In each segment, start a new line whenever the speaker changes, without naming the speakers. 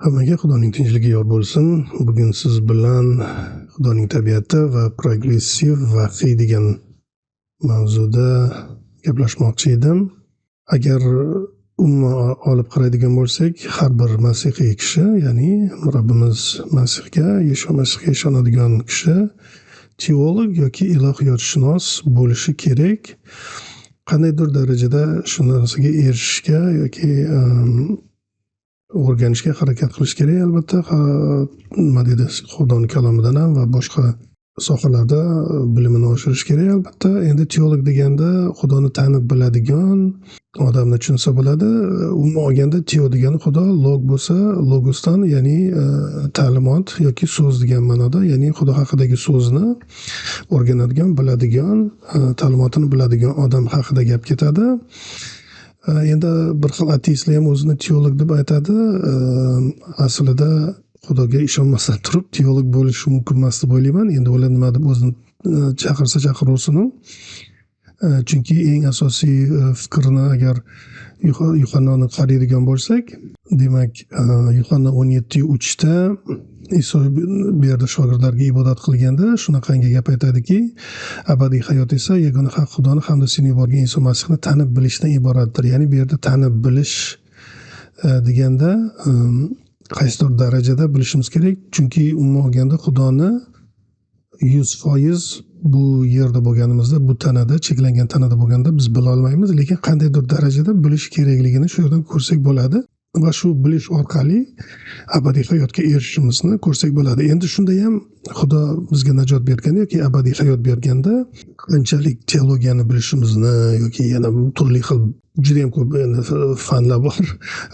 Hammaga Xudoning tinchligi yor bo'lsin. Bugun siz bilan Xudoning tabiati va progressiv vahiy degan mavzuda gaplashmoqchi edim. Agar umuman olib qaraydigan bo'lsak, har bir masihiy kishi, ya'ni Robbimiz Masihga, Yeshu Masihga ishonadigan kishi teolog yoki ilohiyotshunos bo'lishi kerak. Qandaydir darajada shu narsaga erishishga yoki o'rganishga harakat qilish kerak albatta. Nima deydi, Xudoni kalomidan ham va boshqa sohalarda bilimini oshirish kerak albatta. Endi teolog deganda Xudoni tanib biladigan odamni tushunsa bo'ladi. Umuman olganda teo degani Xudo, log bo'lsa logosdan, ya'ni ta'limot yoki so'z degan ma'noda, ya'ni Xudo haqidagi so'zni o'rganadigan, biladigan, ta'limotini biladigan odam haqida gap ketadi. Endi bir xil ateistlar ham o'zini teolog deb aytadi. Aslida Xudoga ishonmasdan turib teolog bo'lishi mumkin emas deb o'ylayman. Endi ular nima deb o'zini chaqirsa chaqiraversin u. Chunki eng asosiy fikrni agar Yuhannoni qaraydigan bo'lsak, demak, Yuhanna 17:3da Iso bu yerda shogirdlarga ibodat qilganda shunaqangi gap aytadiki, abadiy hayot esa yagona haq Xudoni hamda seni yuborgan Iso Masihni tanib bilishdan iboratdir. Ya'ni bu yerda tanib bilish deganda qaysidir darajada bilishimiz kerak, chunki umuman olganda Xudoni 100% bu yerda bo'lganimizda, bu tanada, cheklangan tanada bo'lganda biz bila olmaymiz, lekin qandaydir darajada bilish kerakligini shu yerdan ko'rsak bo'ladi va shu bilish orqali abadiy hayotga erishishimizni ko'rsak bo'ladi. Endi shunda ham Xudo bizga najot berganda yoki abadiy hayot berganda qanchalik teologiyani bilishimizni yoki yana turli xil juda ham ko'p endi fanlar bor.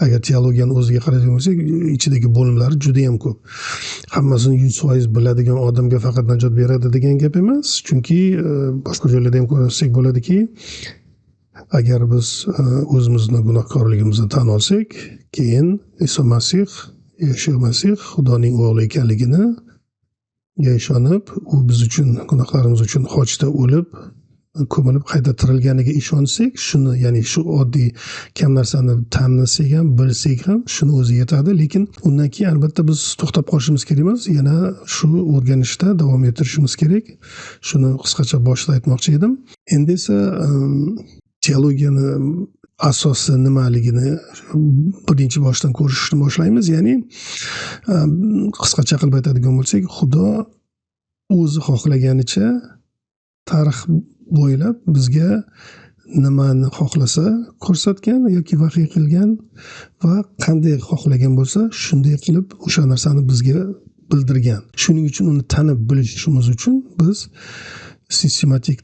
Agar teologiyani o'ziga qaraydigan bo'lsak, ichidagi bo'limlari juda ham ko'p. Hammasini 100% biladigan odamga faqat najot beradi degan gap emas, chunki boshqa joylarda ham ko'rsak bo'ladiki, agar biz o'zimizni gunohkorligimizni tan olsak, keyin Iso Masih, Yeshu Masih Xudoning o'g'li ekanligini ishonib, u biz uchun gunohlarimiz uchun xochda o'lib, ko'milib qayta tirilganiga ishonsak, shuni, ya'ni shu oddiy kam narsani tanisak ham, bilsak ham shuni o'zi yetadi. Lekin undan keyin albatta biz to'xtab qolishimiz kerak emas, yana shu o'rganishda davom ettirishimiz kerak. Shuni qisqacha boshida aytmoqchi edim. Endi esa teologiyani asosi nimaligini birinchi boshdan ko'rishni boshlaymiz. Ya'ni qisqacha qilib aytadigan bo'lsak, Xudo o'zi xohlaganicha tarix bo'ylab bizga nimani xohlasa ko'rsatgan yoki vahiy qilgan va qanday xohlagan bo'lsa shunday qilib o'sha narsani bizga bildirgan. Shuning uchun uni tanib bilishimiz uchun biz sistematik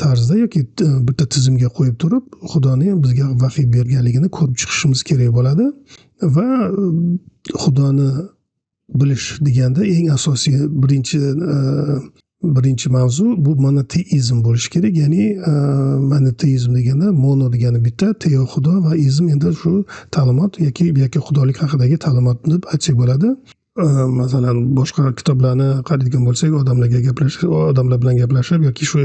tarzda yoki bitta tizimga qo'yib turib Xudoni bizga vahiy berganligini ko'rib chiqishimiz kerak bo'ladi. Va Xudoni bilish deganda eng asosiy birinchi mavzu bu monoteizm bo'lishi kerak. Ya'ni monoteizm deganda mono degani bitta, teo Xudo va izm endi shu ta'limot yoki xudolik haqidagi ta'limot deb aytsak bo'ladi. Masalan, boshqa kitoblarni qaraydigan bo'lsak, odamlarga gaplashib, odamlar bilan gaplashib yoki shu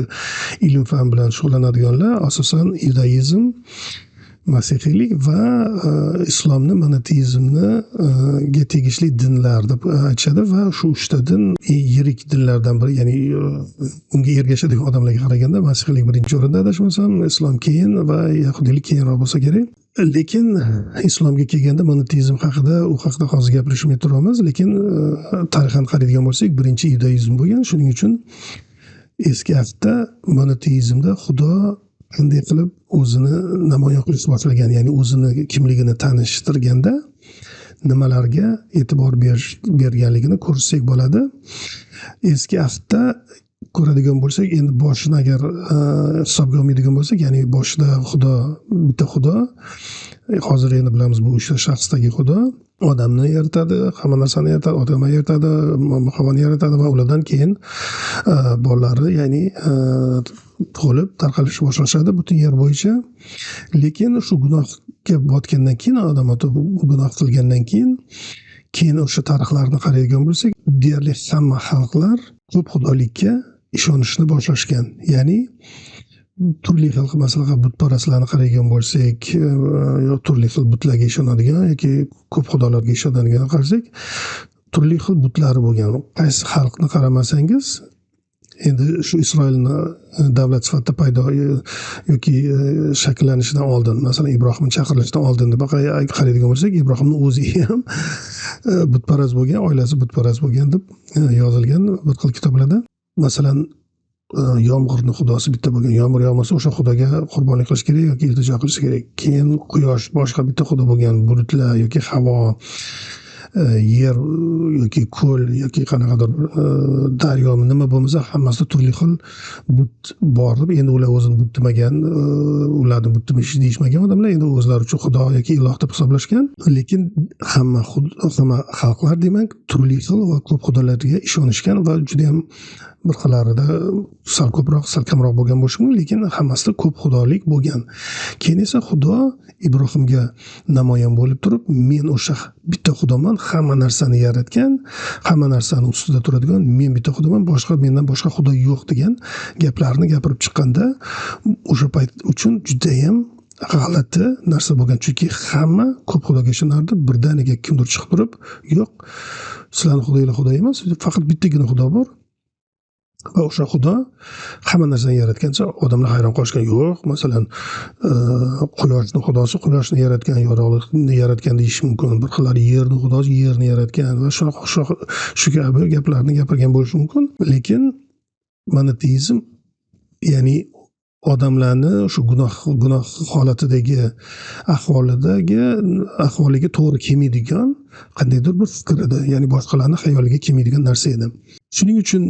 ilm fan bilan shug'ullanadiganlar asosan iudaizm, masihiylik va islomni monoteizmni ga tegishli dinlar deb aytishadi va shu uchta din yirik dinlardan biri, ya'ni unga ergashadigan odamlarga qaraganda masihiylik birinchi o'rinda adashmasam, islom keyin va yahudiylik keyinroq bo'lsa kerak. Lekin islomga kelganda monoteizm haqida, u haqida hozir gaplashmay turamiz, lekin tarixan qaraydigan bo'lsak, birinchi iudaizm bo'lgan. Shuning uchun eski ahdda monoteizmda Xudo qanday qilib o'zini namoyon qilishni boshlagan, ya'ni o'zini kimligini tanishtirganda nimalarga e'tibor berganligini ko'rsak bo'ladi. Eski ahdda ko'radigan bo'lsak, endi boshini agar hisobga olmaydigan bo'lsak, ya'ni boshida Xudo bitta Xudo, hozir endi bilamiz bu uchta shaxsdagi Xudo odamni yaratadi, hamma narsani yaratadi, odamni yaratadi, havoni yaratadi va ulardan keyin bolalari, ya'ni tug'ilib tarqalishni boshlashadi butun yer bo'yicha. Lekin shu gunohga botgandan keyin, odam ota gunoh qilgandan keyin o'sha tarixlarni qaraydigan bo'lsak, deyarli hamma xalqlar ko'p xudolikka ishonishni boshlashgan. Ya'ni Turli xil, masalan, butparastlarni qaraydigan bo'lsak, yo turli xil butlarga ishonadigan yoki ko'p xudolarga ishonadigan qarasak, turli xil butlari bo'lgan. Qaysi xalqni qaramasangiz, endi shu Isroilni davlat sifatida paydo yoki shakllanishidan oldin, masalan, Ibrohimni chaqirilishidan oldin deb qaraydigan bo'lsak, Ibrohimni o'zi ham butparast bo'lgan, oilasi butparast bo'lgan deb yozilgan bir xil kitoblarda. Masalan, yomg'irni xudosi bitta bo'lgan. Yomg'ir yog'masa o'sha xudoga qurbonlik qilish kerak yoki iltijo qilish kerak. Keyin quyosh boshqa bitta xudo bo'lgan, bulutlar yoki havo, yer yoki ko'l yoki qanaqadir daryo nima bo'lmasa hammasida turli xil but bor deb, endi ular o'zini but demagan, ularni but deyishmagan odamlar, endi o'zlari uchun xudo yoki iloh deb hisoblashgan. Lekin hamma xalqlar demak turli xil va ko'p xudolarga ishonishgan va juda ham bir xillarida sal ko'proq, sal kamroq bo'lgan bo'lishi mumkin, lekin hammasida ko'p xudolik bo'lgan. Keyin esa Xudo Ibrohimga namoyon bo'lib turib, men o'sha bitta xudoman, hamma narsani yaratgan, hamma narsani ustida turadigan, men bitta xudoman, boshqa mendan boshqa xudo yo'q degan gaplarni gapirib chiqqanda o'sha payt uchun juda ham g'alati narsa bo'lgan, chunki hamma ko'p xudoga ishonardi. Birdaniga kimdir chiqib turib, yo'q, sizlarning xudoyinglar xudo emas, faqat bittagina xudo bor va o'sha xudo hamma narsani yaratgancha odamlar hayron qolishgan. Yo'q, masalan, quyoshni xudosi quyoshni yaratgan, yorug'likni yaratgan deyish mumkin. Bir xillari yerni xudosi yerni yaratgan va shu kabi gaplarni gapirgan bo'lishi mumkin. Lekin monoteizm, ya'ni odamlarni shu gunoh holatidagi ahvoliga to'g'ri kelmaydigan qandaydir bir fikr edi, ya'ni boshqalarning xayoliga kelmaydigan narsa edi. Shuning uchun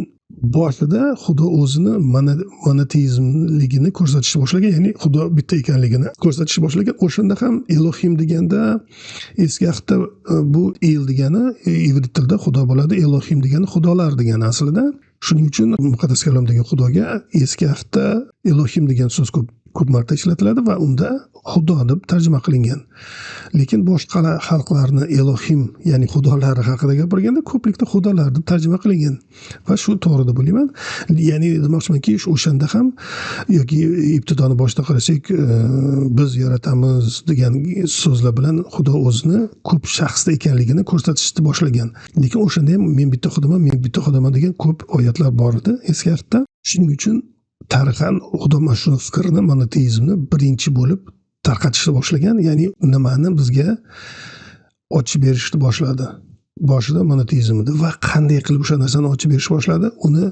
boshida Xudo o'zini monoteizmligini ko'rsatishni boshlagan, ya'ni Xudo bitta ekanligini ko'rsatishni boshlagan. O'shanda ham Elohim deganda eski ahdda bu El degani ivrit tilida Xudo bo'ladi, Elohim degani xudolar degani aslida. Shuning uchun muqaddas kalomdagi Xudoga eski ahdda Elohim degan so'z ko'p marta ishlatiladi va unda Xudo deb tarjima qilingan. Lekin boshqa xalqlarni Elohim, ya'ni xudolar haqida gapirganda ko'plikda xudolar deb tarjima qilingan va shu to'g'ri deb o'ylayman. Ya'ni demoqchimanki, o'shanda ham yoki ibtidoni boshida qarasak, biz yaratamiz degan so'zlar bilan Xudo o'zini ko'p shaxsda ekanligini ko'rsatishni boshlagan. Lekin o'shanda ham men bitta xudoman, men bitta xudoman degan ko'p oyatlar bor edi eski ahdda. Shuning uchun tarixan Xudo mana shu fikrni, monoteizmni birinchi bo'lib tarqatishni boshlagan, ya'ni nimani bizga ochib berishni boshladi. Boshida monoteizm edi va qanday qilib o'sha narsani ochib berish boshladi, uni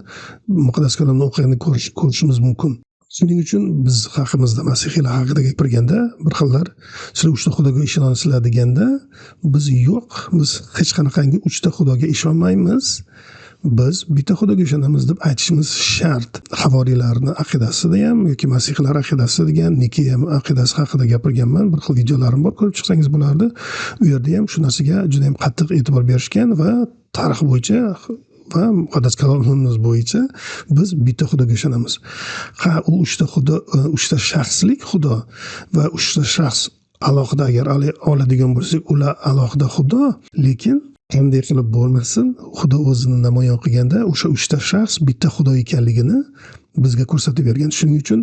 muqaddas kalomni o'qiganda ko'rishimiz mumkin. Shuning uchun biz haqimizda, masihiylar haqida gapirganda bir xillar sizlar uchta xudoga ishonasizlar deganda, biz yo'q, biz hech qanaqangi uchta xudoga ishonmaymiz, biz bitta xudoga ishonamiz deb aytishimiz shart. Havoriylarning aqidasida ham yoki masihiylar aqidasi degan Nikeya aqidasi haqida gapirganman, bir xil videolarim bor, ko'rib chiqsangiz bo'lardi. U yerda ham shu narsaga juda ham qattiq e'tibor berishgan va tarix bo'yicha va muqaddas kalomimiz bo'yicha biz bitta xudoga ishonamiz. Ha, u uchta xudo, uchta shaxslik xudo va uchta shaxs alohida agar oladigan bo'lsak, ular alohida xudo, lekin qanday qilib bo'lmasin, Xudo o'zini namoyon qilganda o'sha uchta shaxs bitta xudo ekanligini bizga ko'rsatib bergan. Shuning uchun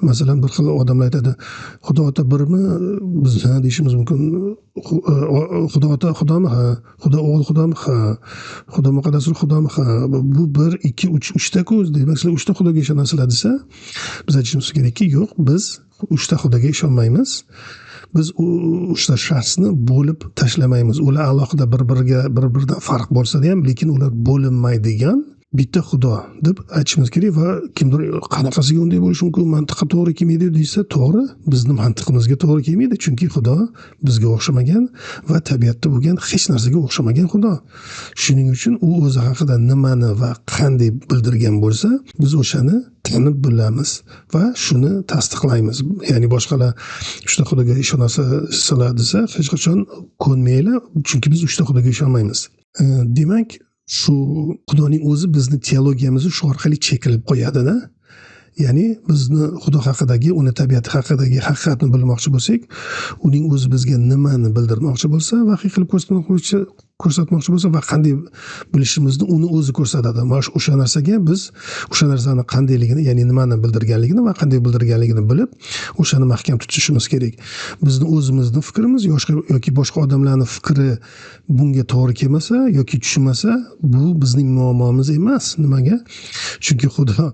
masalan bir xil odamlar aytadi, Xudo ota birmi? Biz ha deyishimiz mumkin. Xudo ota xudomi? Ha. Xudo o'g'il xudomi? Ha. Xudo muqaddas ruh xudomi? Ha. Bu 1 2 3 uchta-ku, demak sizlar uchta xudoga ishonasizlar desa, biz aytishimiz kerakki, yo'q, biz uchta xudoga ishonmaymiz. Biz uchta shaxsni bo'lib tashlamaymiz. Ular alohida bir-biridan farq bo'lsa ham, lekin ular bo'linmaydigan bitta xudo deb aytishimiz kerak. Va kimdir qanaqasiga unday bo'lishi mumkin, mantiqqa to'g'ri kelmaydi desa, to'g'ri, bizni mantiqimizga to'g'ri kelmaydi, chunki xudo bizga o'xshamagan va tabiatda bo'lgan hech narsaga o'xshamagan xudo. Shuning uchun u o'zi haqida nimani va qanday bildirgan bo'lsa, biz o'shani tanib bilamiz va shuni tasdiqlaymiz. Ya'ni boshqalar uchta xudoga ishonasizlar desa, hech qachon ko'nmanglar, chunki biz uchta xudoga ishonmaymiz. Demak, shu Xudoning o'zi bizni teologiyamizni shu orqali chekilib qo'yadi-da. Ya'ni bizni Xudo haqidagi, uni tabiati haqidagi haqiqatni bilmoqchi bo'lsak, uning o'zi bizga nimani bildirmoqchi bo'lsa, vahiy qilib ko'rsatmoqchi bo'lsa va qanday bilishimizni uni o'zi ko'rsatadi. Mana o'sha narsaga biz o'sha narsani qandayligini, ya'ni nimani bildirganligini va qanday bildirganligini bilib, o'shani mahkam tutishimiz kerak. Bizni o'zimizni fikrimiz yoki boshqa odamlarning fikri bunga to'g'ri kelmasa yoki tushunmasa, bu bizning muammomiz emas. Nimaga? Chunki Xudo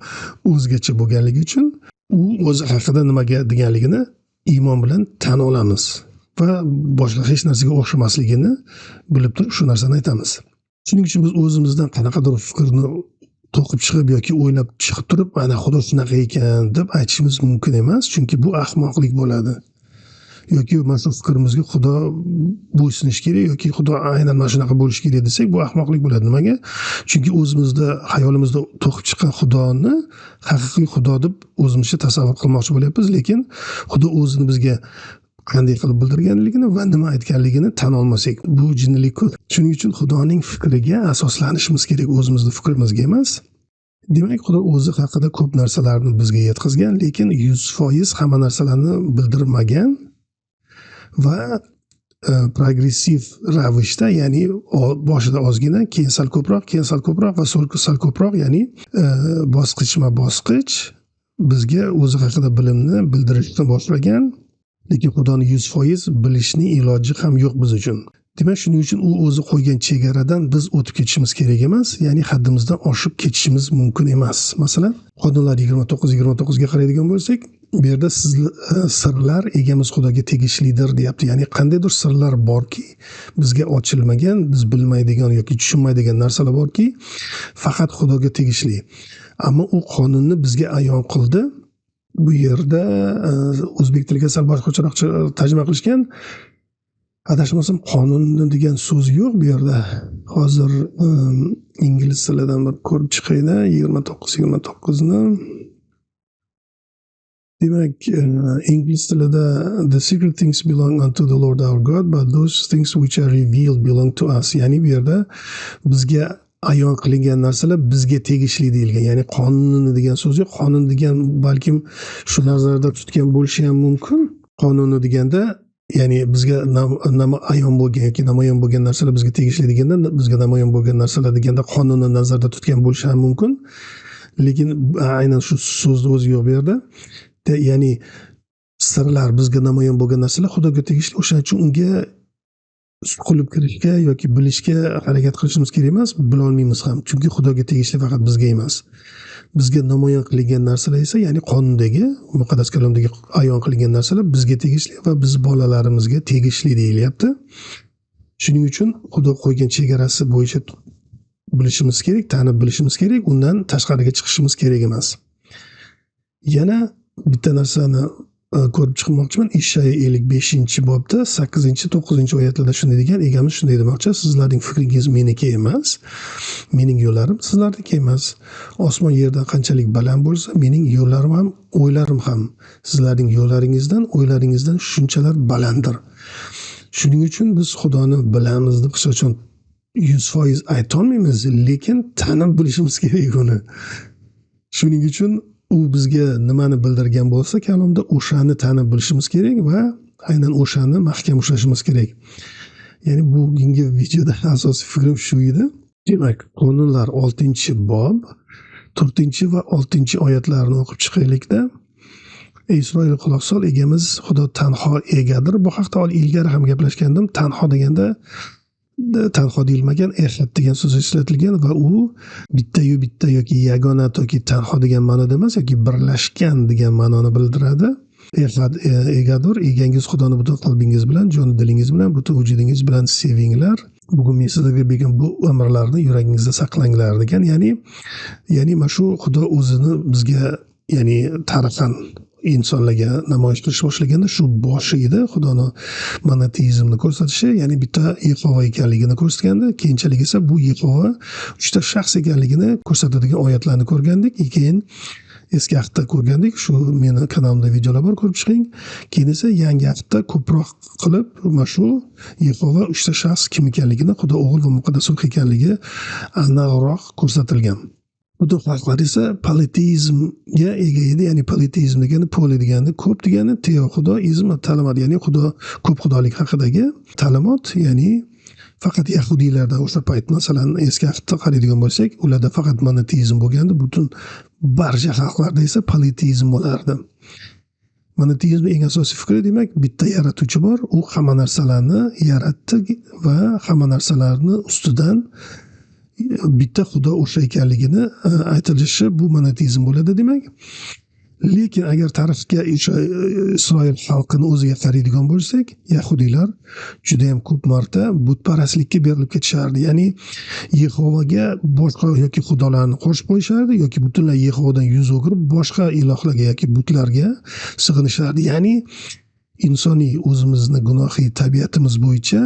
o'zgacha bo'lganligi uchun u o'zi haqida nimaga deganligini iymon bilan tan olamiz va boshqa hech narsaga o'xshamasligini bilib turib shu narsani aytamiz. Shuning uchun biz o'zimizdan qanaqadir fikrni to'qib chiqib yoki o'ylab chiqib turib, ana Xudo shunaqa ekan deb aytishimiz mumkin emas, chunki bu ahmoqlik bo'ladi. Yoki mana shu fikrimizga Xudo bo'ysunishi kerak yoki Xudo aynan mana shunaqa bo'lishi kerak desak, bu ahmoqlik bo'ladi. Nimaga? Chunki o'zimizda xayolimizda to'qib chiqqan Xudoni haqiqiy Xudo deb o'zimizcha tasavvur qilmoqchi bo'lyapmiz, lekin Xudo o'zini bizga qanday qilib bildirganligini va nima aytganligini tan olmasak, bu jinnilik-ku. Shuning uchun Xudoning fikriga asoslanishimiz kerak, o'zimizni fikrimizga emas. Demak, Xudo o'zi haqida ko'p narsalarni bizga yetkazgan, lekin 100% hamma narsalarni bildirmagan va progressiv ravishda, ya'ni boshida ozgina, keyin sal ko'proq, keyin sal ko'proq va sal ko'proq, ya'ni bosqichma-bosqich bizga o'zi haqida bilimni bildirishni boshlagan. Lekin Xudoni 100% bilishning iloji ham yo'q biz uchun. Demak, shuning uchun u o'zi qo'ygan chegaradan biz o'tib ketishimiz kerak emas, ya'ni haddimizdan oshib ketishimiz mumkin emas. Masalan, Qonunlar 29:29 ga qaraydigan bo'lsak, bu yerda sirlar egamiz Xudoga tegishlidir deyapti. Ya'ni qandaydir sirlar borki, bizga ochilmagan, biz bilmaydigan yoki tushunmaydigan narsalar borki, faqat Xudoga tegishli. Ammo u qonunni bizga ayon qildi. Bu yerda o'zbek tiliga sal boshqacharoq tarjima qilishgan. Adashmasam qonunni degan so'z yo'q bu yerda. Hozir ingliz tilidan bir ko'rib chiqayda 29:29ni. Demak, ingliz tilida the secret things belong unto the Lord our God, but those things which are revealed belong to us. Ya'ni bu yerda bizga ayon qilingan narsalar bizga tegishli deyilgan. Ya'ni qonunni degan so'z yo'q. Qonun degan balkim shu nazarda tutgan bo'lishi ham mumkin. Qonunni deganda, ya'ni bizga ayon bo'lgan yoki namoyon bo'lgan narsalar bizga tegishli deganda, bizga namoyon bo'lgan narsalar deganda qonunni nazarda tutgan bo'lishi ham mumkin. Lekin aynan shu so'zni o'zi yo'q bu yerda. Ya'ni sirlar, bizga namoyon bo'lgan narsalar Xudoga tegishli. O'shaning uchun unga suqilib kirishga yoki bilishga harakat qilishimiz kerak emas, bila olmaymiz ham. Chunki Xudoga tegishli, faqat bizga emas. Bizga namoyon qilingan narsalar esa, ya'ni qonundagi, muqaddas kalomdagi ayon qilingan narsalar bizga tegishli va biz bolalarimizga tegishli deyilyapti. Shuning uchun Xudo qo'ygan chegarasi bo'yicha bilishimiz kerak, tanib bilishimiz kerak, undan tashqariga chiqishimiz kerak emas. Yana bitta narsani ko'rib chiqmoqchiman. Ishaya 55-bobda 8-9 oyatlarda shunday degan, egamiz shunday demoqchi: sizlarning fikringiz meniki emas, mening yo'llarim sizlarniki emas. Osmon yerdan qanchalik baland bo'lsa, mening yo'llarim ham, o'ylarim ham sizlarning yo'llaringizdan, o'ylaringizdan shunchalar balanddir. Shuning uchun biz Xudoni bilamiz deb hech qachon 100% aytolmaymiz, lekin tanib bilishimiz kerak uni. Shuning uchun u bizga nimani bildirgan bo'lsa kalomda, o'shani tanib bilishimiz kerak va aynan o'shani mahkam ushlashimiz kerak. Ya'ni bugungi videoda asosiy fikrim shu edi. Demak, Qonunlar 6-bob 4 va 6 oyatlarni o'qib chiqaylikda. Ey Isroil, quloq sol, egamiz Xudo tanho egadir. Bu haqda ilgari ham gaplashgandim. Tanho deganda tanho deyilmagan, ehad degan so'z ishlatilgan va u bittayu bitta yoki yagona yoki tanho degan ma'noda emas, yoki birlashgan degan ma'noni bildiradi. Ehad egadir. Egangiz Xudoni butun qalbingiz bilan, jon dilingiz bilan, butun vujudingiz bilan sevinglar. Bugun men sizlarga bergan bu amrlarni yuragingizda saqlanglar degan. Ya'ni mana shu Xudo o'zini bizga, ya'ni tarixan insonlarga namoyish qilish boshlaganda shu boshi edi Xudoni monoteizmni ko'rsatishi, ya'ni bitta Yehova ekanligini ko'rsatgandi. Keyinchalik esa bu Yehova uchta shaxs ekanligini ko'rsatadigan oyatlarni ko'rgandik. Keyin eski ahdda ko'rgandik, shu meni kanalimda videolar bor, ko'rib chiqing. Keyin esa yangi ahdda ko'proq qilib mana shu Yehova uchta shaxs kim ekanligini, Xudo O'g'il va Muqaddas Ruh ekanligi aniqroq ko'rsatilgan. Butun xalqlar esa politeizmga ega edi. Ya'ni politeizm degani, poli degani ko'p degani, teo xudo, izm ta'limot, ya'ni xudo ko'p xudolik haqidagi ta'limot, ya'ni Faqat yahudiylarda o'sha payt, masalan, eski ahdda qaraydigan bo'lsak, ularda faqat monoteizm bo'lgandi, butun barcha xalqlarda esa politeizm bo'lardi. Monoteizm eng asosiy fikri, demak, bitta yaratuvchi bor, u hamma narsalarni yaratdi va hamma narsalarni ustidan bitta xudo o'sha ekanligini aytilishi, bu monoteizm bo'ladi, demak. Lekin agar tarixga o'sha Isroil xalqini o'ziga qaraydigan bo'lsak, yahudiylar juda ham ko'p marta butparastlikka berilib ketishardi. Ya'ni Yehovaga boshqa yoki xudolarni qo'shib qo'yishardi yoki butunlay Yehovadan yuz o'girib boshqa ilohlarga yoki butlarga sig'inishardi. Ya'ni insoniy o'zimizni gunohiy tabiatimiz bo'yicha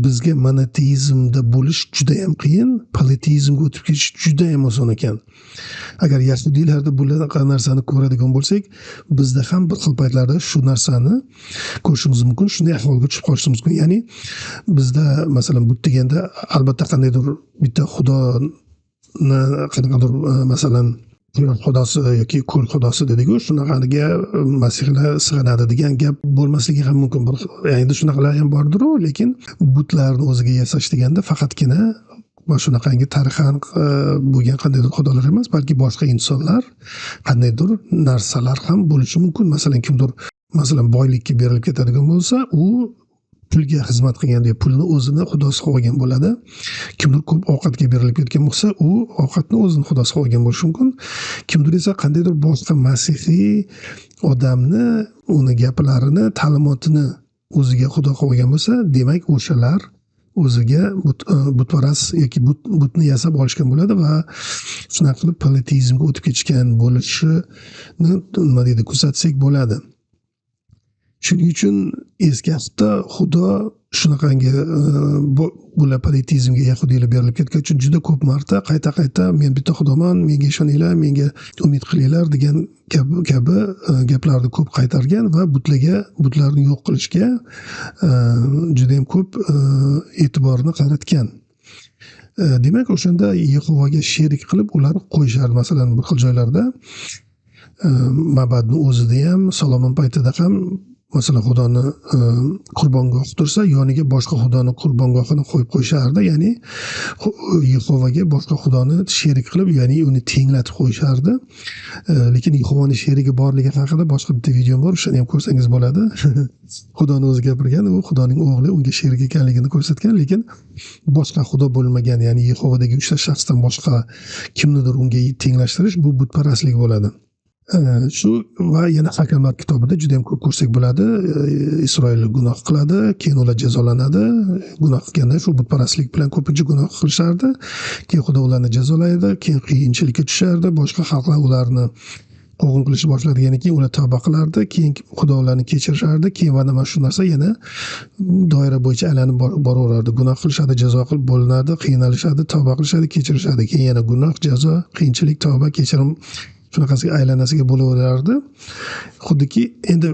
bizga monoteizmda bo'lish juda ham qiyin, politeizmga o'tib ketish juda ham oson ekan. Agar yahudiylarda bunaqa narsani ko'radigan bo'lsak, bizda ham bir xil paytlarda shu narsani ko'rishimiz mumkin, shunday ahvolga tushib qolishimiz mumkin. Ya'ni bizda masalan but deganda albatta qandaydir bitta xudoni qanaqadir masalan quyosh xudosi yoki ko'l xudosi dediku, shunaqaga masihlar sig'inadi degan gap bo'lmasligi ham mumkin. Bir, endi shunaqalar ham bordir-u, lekin butlarni o'ziga yasash deganda faqatgina mana shunaqangi tarixan bo'lgan qandaydir xudolar emas, balki boshqa insonlar, qandaydir narsalar ham bo'lishi mumkin. Masalan, kimdir masalan boylikka berilib ketadigan bo'lsa, u pulga xizmat qilganda pulni o'zini xudosi qilib olgan bo'ladi. Kimdir ko'p ovqatga berilib ketgan bo'lsa, u ovqatni o'zini xudosi qilib olgan bo'lishi mumkin. Kimdir esa qandaydir boshqa masihiy odamni, uni gaplarini, ta'limotini o'ziga xudo qilib olgan bo'lsa, demak o'shalar o'ziga butparast yoki butni yasab olishgan bo'ladi va shunaqa qilib politeizmga o'tib ketishgan bo'lishini nima deydi, kuzatsak bo'ladi. Shuning uchun eski ahdda xudo shunaqangi bular politeizmga yahudiylar berilib ketgan uchun juda ko'p marta qayta-qayta men bitta xudoman, menga ishoninglar, menga umid qilinglar degan kabi gaplarni ko'p qaytargan va butlarni yo'q qilishga juda ham ko'p e'tiborni qaratgan. Demak, o'shanda Yehovaga sherik qilib ular qo'yishardi. Masalan, bir xil joylarda ma'badni o'zida ham, Solomon paytida ham masalan xudoni qurbongohi tursa, yoniga boshqa xudoni qurbongohini qo'yib qo'yishardi. Ya'ni Yehovaga boshqa xudoni sherik qilib, ya'ni uni tenglatib qo'yishardi. Lekin Yehovani sherigi borligi haqida boshqa bitta videom bor, o'shani ham ko'rsangiz bo'ladi. Xudoni o'zi gapirgan, u Xudoning o'g'li unga sherik ekanligini ko'rsatgan, lekin boshqa xudo bo'lmagan, ya'ni Yehovadagi uchta shaxsdan boshqa kimnidir unga tenglashtirish bu butparastlik bo'ladi. Shu va yana Hakamlar kitobida juda ham ko'p ko'rsak bo'ladi. Isroil gunoh qiladi, keyin ular jazolanadi. Gunoh qilganda shu butparastlik bilan ko'pincha gunoh qilishardi. Keyin Xudo ularni jazolaydi, keyin qiyinchilikka tushardi, boshqa xalqlar ularni quvg'in qilishni boshladigandan keyin ular tavba qilardi, keyin Xudo ularni kechirishardi, keyin mana shu narsa yana doira bo'yicha aylanib boraverardi. Gunoh qilishadi, jazo qilib bo'linadi, qiynalishadi, tavba qilishadi, kechirishadi. Keyin yana gunoh, jazo, qiyinchilik, tavba, kechirim, shunaqasiga aylanasiga bo'laverardi. Xuddiki endi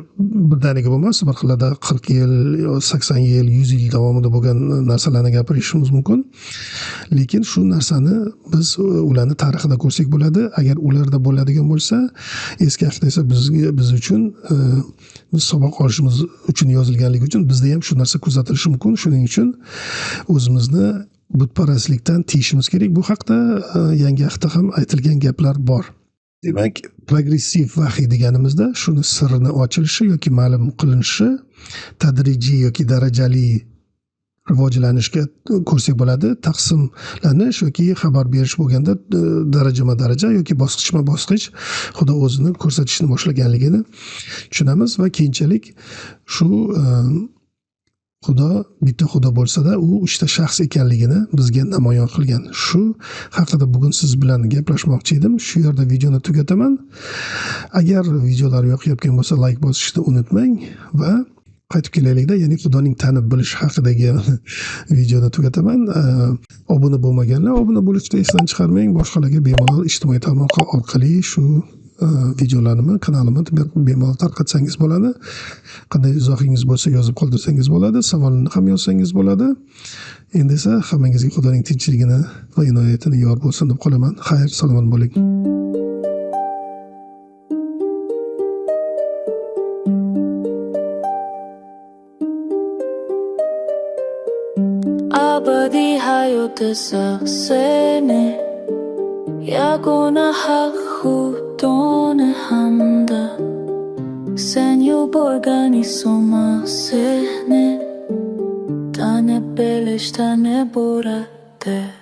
birdaniga bo'lmas, bir xillarda 40 yil, 80 yil, 100 yil davomida bo'lgan narsalarni gapirishimiz mumkin. Lekin shu narsani biz ularni tarixida ko'rsak bo'ladi. Agar ularda bo'ladigan bo'lsa, eski ahdda esa biz uchun, biz saboq olishimiz uchun yozilganligi uchun bizda ham shu narsa kuzatilishi mumkin. Shuning uchun o'zimizni butparastlikdan tiyishimiz kerak. Bu haqda yangi ahdda ham aytilgan gaplar bor. Demak, progressiv vahiy deganimizda shuni sirrini ochilishi yoki ma'lum qilinishi tadrijiy yoki darajali rivojlanishga ko'rsak bo'ladi. Taqsimlanish yoki xabar berish bo'lganda darajama-daraja yoki bosqichma-bosqich Xudo o'zini ko'rsatishni boshlaganligini tushunamiz va keyinchalik shu Xudo bitta Xudo bo'lsa-da, u uchta shaxs ekanligini bizga namoyon qilgan. Shu haqida bugun siz bilan gaplashmoqchi edim. Shu yerda videoni tugataman. Agar videolar yoqayotgan bo'lsa, like bosishni unutmang va qaytib kelaylikda, ya'ni Xudoning tanib bilish haqidagi videoni tugataman. Obuna bo'lmaganlar obuna bo'lishni esdan chiqarmang. Boshqalarga bemalol ijtimoiy tarmoqlar orqali shu videolarimni, kanalimni bemalol tarqatsangiz bo'ladi. Qanday izohingiz bo'lsa yozib qoldirsangiz bo'ladi, savolni ham yozsangiz bo'ladi. Endi esa hammangizga Xudoning tinchligini va inoyatini yor bo'lsin deb qolaman. Xayr, salomat bo'ling.
Abadiy hayot esa seni. Yagona haq Xudoni hamda sen yuborgan Iso Masihni tanib bilishdan iboratdir.